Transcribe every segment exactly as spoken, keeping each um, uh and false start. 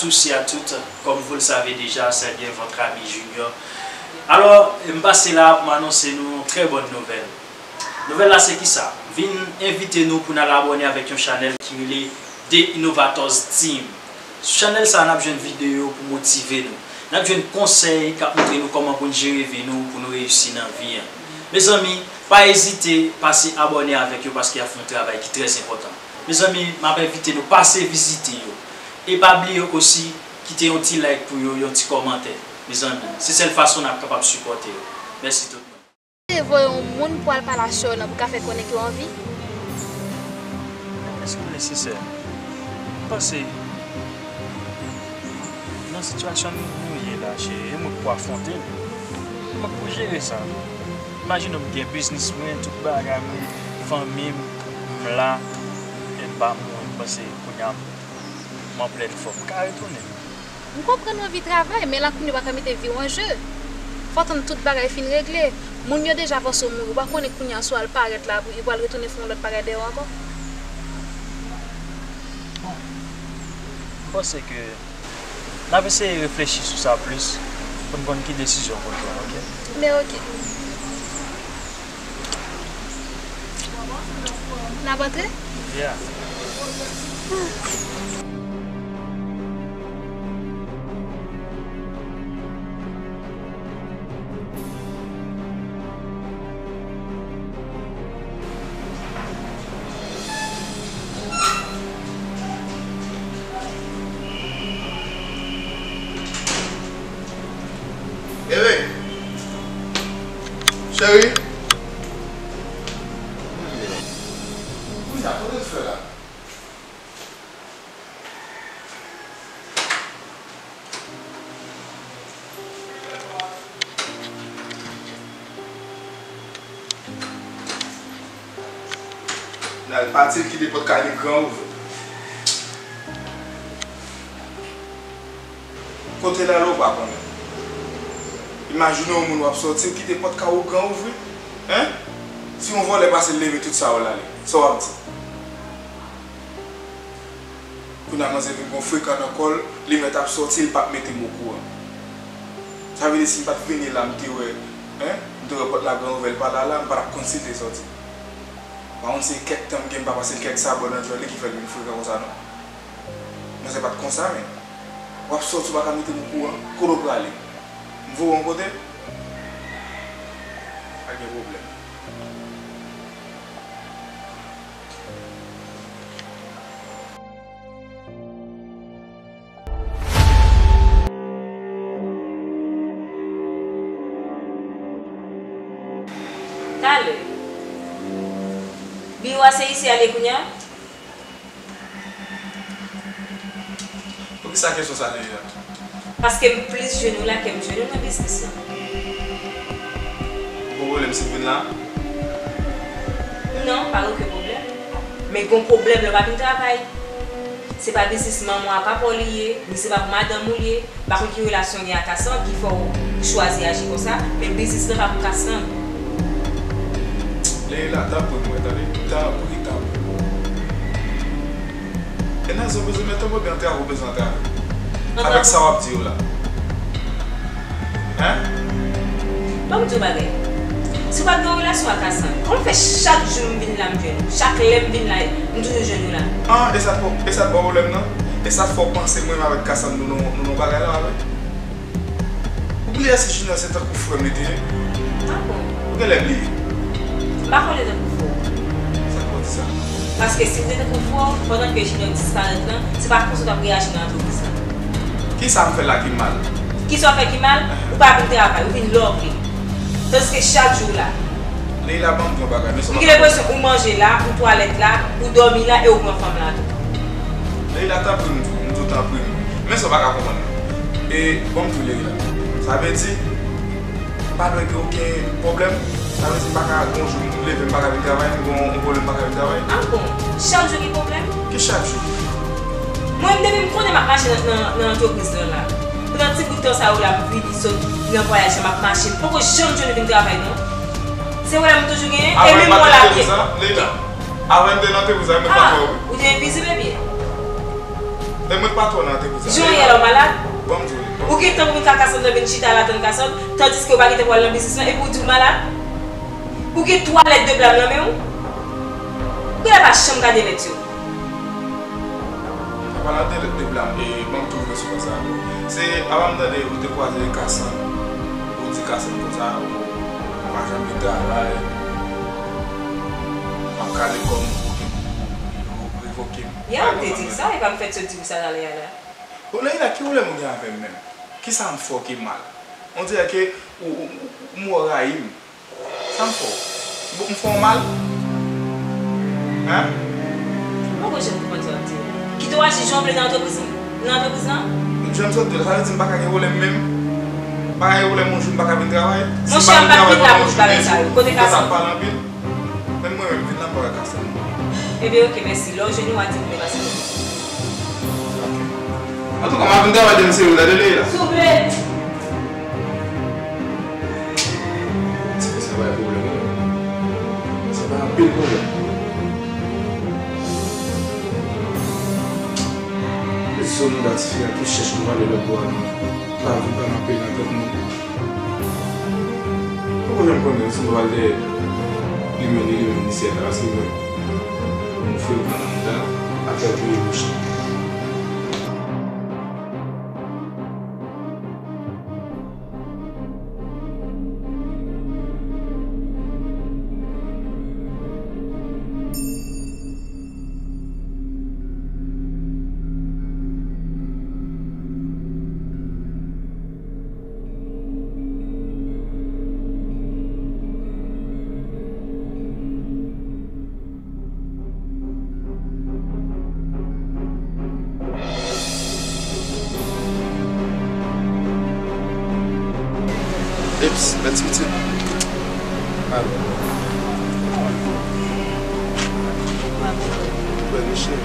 Souci à toutes, comme vous le savez déjà, c'est bien votre ami Junior. Alò, m pase la pou m anonse nou yon trè bòn nouvèl. Nouvèl la se kisa? M vin envite nou pou n al abòne avèk yon chanèl ki rele The Innovators Team. Sou chanèl sa a, n ap jwenn videyo pou motive nou. N ap jwenn konsèy k ap montre nou kòman pou n jere vi nou, pou nou reyisi nan vi an. Mezanmi, pa ezite pase abòne avèk yo paske y ap fè yon travay ki trè enpòtan. Mezanmi, m ap envite nou pase vizite yo. E pa bliye osi kite yon ti like pou yo, yon ti kòmantè. Mezanmi, se sèl fason n ap kapab sipòte yo. Mèsi tout moun. Te voye yon moun pou al pale a sè w lan pou ka fè konnen ke w anvi? Èske w nesesè? M panse nan sitiyasyon nou ye la, se e mwen k pou afwonte l. E mwen k pou jere sa. Imajine w, m gen biznis mwen, tout bagay mwen, fanmi m, m la, e m pa mouri, m panse kounye a m an plèn fòm. M ka retounen. M konprann w anvi travay, men lakounye w pa ka mete vi w an je. Fò w tann tout bagay fin regle. Moun yo deja panse w mouri. Ou pa konnen kounye a si w al parèt la, yo pral retounen fè yon lòt bagay dèyè w ankò. Bon, m panse ke n ap eseye reflechi sou sa plis pou n konn ki desizyon pou n pran, oke? Men oke. N ap antre? Yeah. Bebe! Cheri! Kounye a, kote l fè la? L al pati, l kite pòt kay li gran ouvè. Kote l ale, ou pa konnen. Imajine yon moun w ap sòti, l kite pòt kay ou gran ouvri. Hein? Si yon vòlè pase, l leve tout sa yo, l ale. Sa w ap di? Kounye a manzè vin gon frekan nan kò l, li mèt ap sòti, li p ap mete m okouran. Sa vle di si m pa t vini la, m te wè, hein, m te wè pòt la gran ouvè, l pa la la, m pa t ap konn si l te sòti. Pa konn se kèk tan m gen, m pa pase l kèk sabò nan djòl li ki fè l vin frekan konsa non. Manzè pa t konsa, men. W ap sòti, w pa ka mete m okouran. Kote w prale? M voye w yon kote? Pa gen pwoblèm. Talè. Biwo a se isi a l ye kounye a? Poukisa kesyon sa leve a? Paske m plis jwenn ou la ke m jwenn ou nan biznis lan. Ou gen pwoblèm si m vin la? Non, pa gen okenn pwoblèm. Men gen yon pwoblèm lè w pa vin travay. Se pa biznis manman w a papa w li ye, ni se pa pou madanm ou li ye. M pa konn ki relasyon w gen ak Kassann ki fè w chwazi aji konsa, men biznis lan pa pou Kassann. Leila, tanpri mwen, tande, tanpri, tanpri. E nan zon bezwen mete w byen antrave, ou bezwen antrave. Avèk sa w ap di yo la. Hein? Ban m di w bagay. Si w pa t gen yon relasyon ak Kassann, kòman fè chak jou m vin la m jwenn ou? Chak lè m vin la, m toujou jwenn ou la. Ah, e sa t fè w, e sa t ba w pwoblèm nan? E sa t fè w panse mwen menm avèk Kassann nou nan, nou nan bagay la, wi? Ou bliye si Junior se tankou frè m li te ye? Ah bon? Ou genlè bliye. M pa konnen tankou frè w. Sa k fè w di sa? Paske si l te tankou frè w, pandan ke Junior disparèt lan, se pa konsa w t ap reyaji nan antrepriz lan. Kisa m fè la ki mal? Kisa w fè ki mal? Ou pa vin travay, ou vin lè w vle. Tandiske chak jou w la. Leila, ban m di yon bagay, men sa w pa ka. M gen lenpresyon ou manje la, ou twalèt la, ou dòmi la e ou pran fanm la tou. Leila, tanpri m di w, m di w tanpri m. Men sa w pa ka konprann. E, ban m di w, Leila. Sa vle di, pa dwe gen okenn pwoblèm. Sa vle di m pa ka, gon jou m leve, m pa ka vin travay, m gon yon pwoblèm, m pa ka vin travay. Ah bon? Chak jou gen pwoblèm? Ki chak jou? Mwen menm depi m konnen m ap mache nan, nan, nan antrepriz lan la. Pandan ti bout tan sa yo la, m vini sot nan vwayaj la, m ap mache. M poko janm jwenn ou vin travay non. Se pwoblèm m toujou genyen, e menm mwen la byen. Avan m te nan antrepriz lan, Leila. Avan m te nan antrepriz lan, mwen pa kwè w wi. Ou te envizib ebyen. Men mwen pa twò nan antreprizay. Jan w ye la, w malad? Ban m di w li. Ou gen tan pou vin ka Kasandra vin chita la tann Kasandra, tandiske w pa gen tan pou al nan biznis lan, epi w di w malad? Ou gen twa lèt de blam nan men w? Ou genlè pa janm gade lèt yo. An palan de lèt de blam, e, ban m tou vin sou pwen sa a tou. Se, apa m tande ou te kwaze Kasandra, ou di Kasandra konsa, ou pa janm vin travay, m ap kale kò m pou ke ou revoke m. Ya, ou te di m sa, e pa m fèk sot di w sa talè a la. Bon, Leila, ki pwoblèm ou gen avè m menm? Kisa m fè w ki mal? On dirè ke ou, ou, ou, ou rayi m. Sa m fè w? Bon, m fè w mal? Hein? Mwen poko janm konprann sa w ap di. Kite w aji jan w vle nan antrepriz, nan antrepriz lan? Jan m sot di w la, sa vle di m pa ka gen pwoblèm menm? M pa ka gen pwoblèm yon jou m pa ka vin travay? Si m pa vin travay pandan yon jounen, si w kontan ap pale anpil? Menm mwen menm, vin la m pa wè Kasandra. Ebyen, oke, mèsi. Lè w jwenn li, w a di m vle pase kote. Oke. Antouka, m ap vin travay demen serye, tande Leila. Souple! Ti fi sa bay pwoblèm, wi. Sa bay anpil pwoblèm. Zo mouda ti fi a tou chèch pou ale lòt bò a non. Pa vin pa m ap peye nan tèt mwen. Poko janm konnen si m pral dèyè li menm li, li menm li sèl la, paske mwen, m fè l pran nan mouda, apre l touye bouch li. Eps, mèt pitit. Alo. Bèl mesye.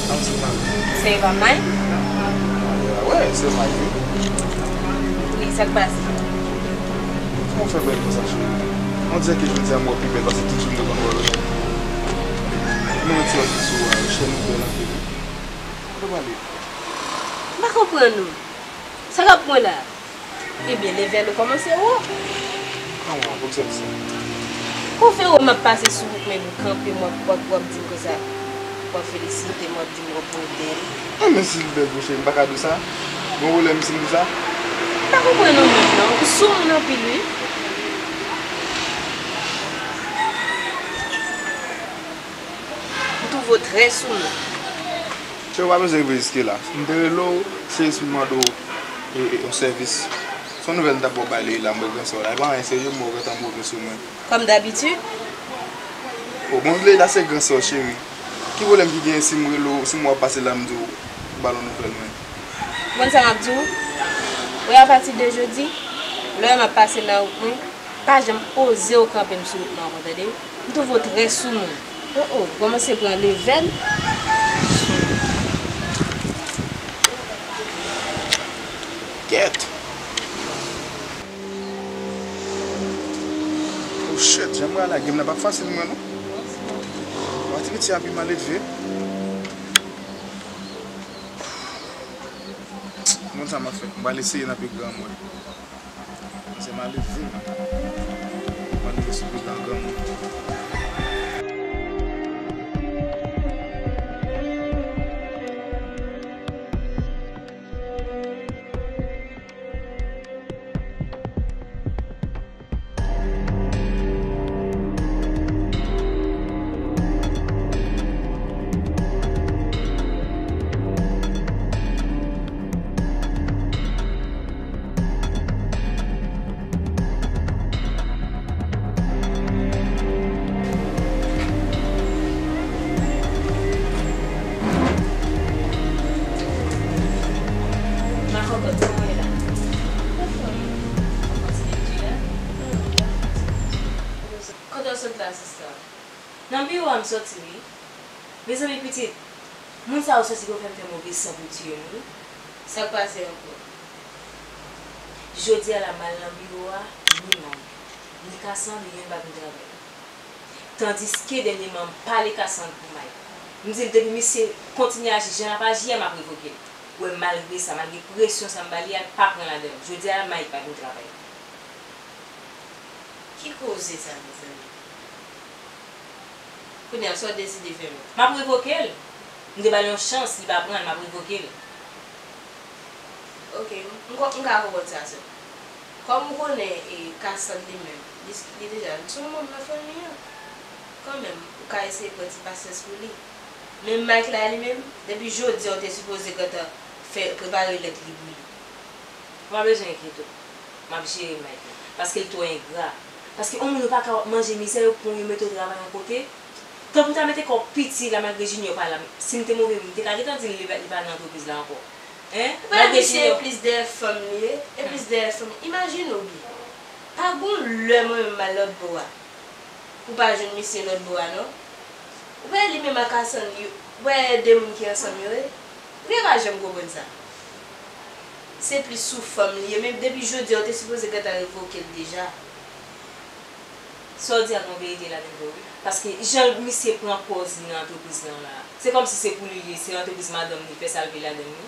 Kòman se mal? Se Eva May? Eva, wè, se May, wi. Wi, sa k pase? Kòman w fè bèl konsa, cheri? On dirè ke jodi a m wè w pi bèl pase tout jou m te konn wè w yo. Mwen, ti wè sou a, cheri, nou bèl anpil, wi. Kote w prale? M pa konprann ou. Sa k ap pran la? Ebyen, leve l ou kòmanse wo. Kòman, pou ki sèvis sa? Kou fè wo m ap pase sou wout mwen, m kanpe, m w ap, w ap, w ap di m konsa. W ap felisite m, w ap di m w ap modèl. Enben, si l bèl pou cheri, m pa ka di w sa? Gon pwoblèm si m di w sa? M pa konprann ou menm non. Ou sou moun anpil, wi. M twouve w trè sou moun. Cheri, ou pa bezwen rive jiske la. M te rele w, se jis pou m mande w, e, e, yon sèvis. Se yon nouvèl m t ap ba w bay Leila, m wè gran sè w la. E pa anyen serye, m wè w gentan move sou mwen. Kòm dabitid? O, bon, Leila se gran sè w, cheri. Ki pwoblèm ki genyen si m rele w, si m wè w ap pase la, m di w, ba l yon nouvèl mwen? Ou konn sa m ap di w? Ou wè, apati de jodi, lè w wè m ap pase nan wout mwen, pa janm oze w kanpe m sou wout mwen ankò, tande? M twouve w trè sou moun. O, o, kòmanse pran leve l. Kèt! Oh shit, jan m pral lage m nan pa fasil mwen non. Wa ti piti a pi maledve. Bon, sa m ap fè. M pral eseye nan pi gran mwen. Mwen se maledve, man. Mwen rive sou pi gran granmoun. Makòkòt, kòman w ye la? Ou kontinye di la? Kote w sot la, sista? Nan biwo a m soti, wi. Mezanmi, pitit, moun sa yo santi pou fè m fè move san pou tiye m, wi. Sa k pase ankò? Jodi a la, m al nan biwo a, ni May, ni Kasandra, youn pa vin travay. Tandiske dènyèman, m pale Kasandra pou May. M di l depi misye kontinye aji jan l ap aji a, m ap revoke l. Ou wè, malgre sa, malgre presyon sa m ba li a, l pa pran ladan l. Jodi a, Mike pa vin travay. Ki koze sa, mezanmi? Kounye a, sa w deside fè menm? M ap revoke l. M te ba l yon chans, li pa pran l, m ap revoke l. Ok, m, m, m ka konprann sa, sè. Kòm ou konnen, e, Kassann li menm, li, li deja, li se yon manm nan fanmi an. Kanmenm, ou ka eseye pran ti pasyans pou li. Men Mike la, li menm, depi jodi a, ou te sipoze gentan fè, prepare lèt li pou li. Ou pa bezwen enkyete w. M ap jere Mike la. Paske l twò engra. Paske yon moun yo pa ka w ap manje mizè, yo pran w, yo mete w travay yon kote. Tanpri w ta mete kò w piti la, malgre Junior pa la. Si m te move moun, m te ka gentan di l li pa, li pa nan antrepriz la ankò. Hein? Ou pa wè misye e plis dèyè fanm li ye, e plis dèyè fanm. Imajine w byen. Pa gon lè mwen menm m al lòt bò a. Ou pa jwenn misye lòt bò a, non? Ou wè li menm ak Kassann, yo, ou wè de moun ki ansanm yo ye? Ou byen pa janm konprann sa. Se plis sou fanm li ye, men depi jodi a, ou te sipoze gentan revoke l deja. Sa w di a gen verite ladan l vre wi. Paske jan misye pran pòz li nan antrepriz lan la, se kòmsi se pou li li ye, se antrepriz madanm li, fè sa l vle ladan l wi.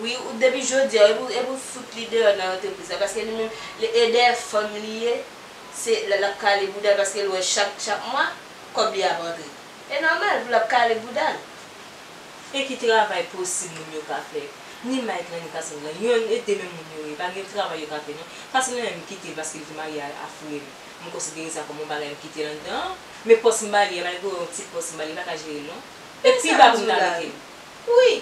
Wi, ou depi jodi a, e pou, e pou fout li deyò nan antrepriz la, paske li menm, li, e dèyè fanm li ye, se, l, l ap kale bouda l, paske l wè chak, chak mwa, kòb li ap antre. E nòmal pou l ap kale bouda l. E ki travay posib moun yo ka fè? Ni Mike lan, ni Kassann lan, yonn e de menm moun yo ye, pa gen travay yo ka fè non. Kassann lan menm kite l paske li te marye a, a frè l. M konsidere sa kòm yon bagay m kite l anndan an. Men pòs m ba li a, malgre yon ti pòs m ba li, li pa ka jere l non. E pi ba pou m ta mete l. Wi,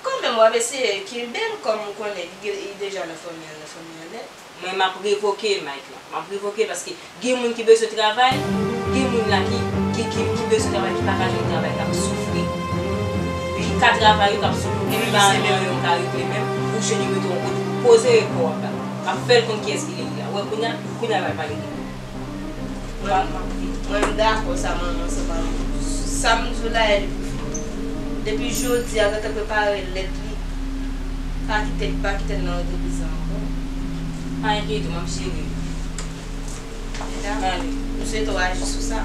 kanmenm w ap eseye kenbe l kòm ou konnen li, li deja nan fanmi an, nan fanmi an nèt. Mwen, m ap revoke Mike la. M ap revoke l paske gen moun ki bezwen travay, gen moun la ki, ki, ki, ki bezwen travay, ki pa ka jwenn travay, k ap soufri. Ki ka travay yo, k ap soufri. Epi pa anyen yo ka regle menm, ou jwenn yo mete yon kote pou poze kò w ap bat. M ap fè l konn kiyès ki li ye a. Ou wè, kounye a, kounye a l al pale de mwen. Mwen, mwen, m dakò sa manman, se pa sa m di w la, e li pou fini. Depi jodi a, gentan prepare lèt li. Pa kite l, pa kite l nan antrepriz la ankò. Pa enkyete w, m ap jere l. Meda, m swete w aji sou sa.